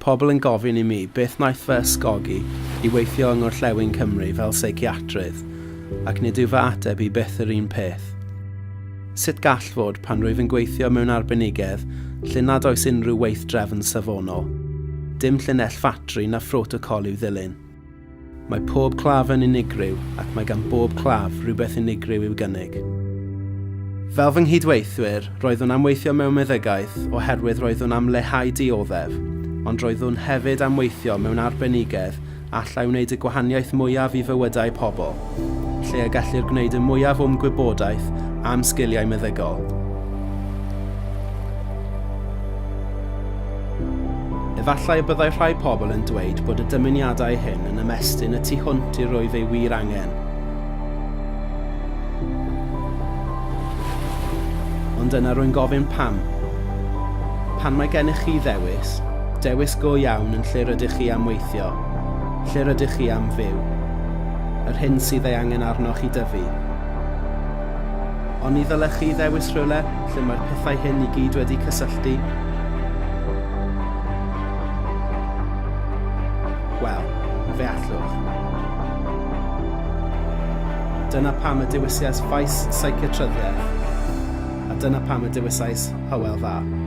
Pobl yn gofyn i mi beth wnaeth fy ysgogi i weithio yng Ngorllewin Cymru fel seiciatrydd, ac nid yw fy ateb i byth yr un peth. Sut gall fod pan rwyf yn gweithio mewn arbenigedd lle nad oes unrhyw weithdrefn safonol, dim llinell ffatri na phrotocol i'w ddilyn? Mae pob claf yn unigryw ac mae gan bob claf rhywbeth unigryw i'w gynnig. Fel fy nghydweithwyr, roeddwn am weithio mewn meddygaeth oherwydd roeddwn am leihau dioddef, ond roeddwn hefyd am weithio mewn arbenigedd allai wneud y gwahaniaeth mwyaf i fywydau pobl, lle y gellir gwneud y mwyaf o'm gwybodaeth a'm sgiliau meddygol. Efallai y byddai rhai pobl yn dweud bod y dymuniadau hyn yn ymestyn y tu hwnt i rwyf ei wir angen. Ond yna rwy'n gofyn pam. Pan mae gennych chi ddewis, dewis go iawn yn lle rydych chi am weithio, lle rydych chi am fyw, yr hyn sydd ei angen arnoch i dyfu. Oni ddylech chi ddewis rhywle lle mae'r pethau hyn i gyd wedi cysylltu? Wel, fe allwch. Dyna pam y dewisiais faes seiciatryddiaeth, a dyna pam y dewisais Hywel Dda.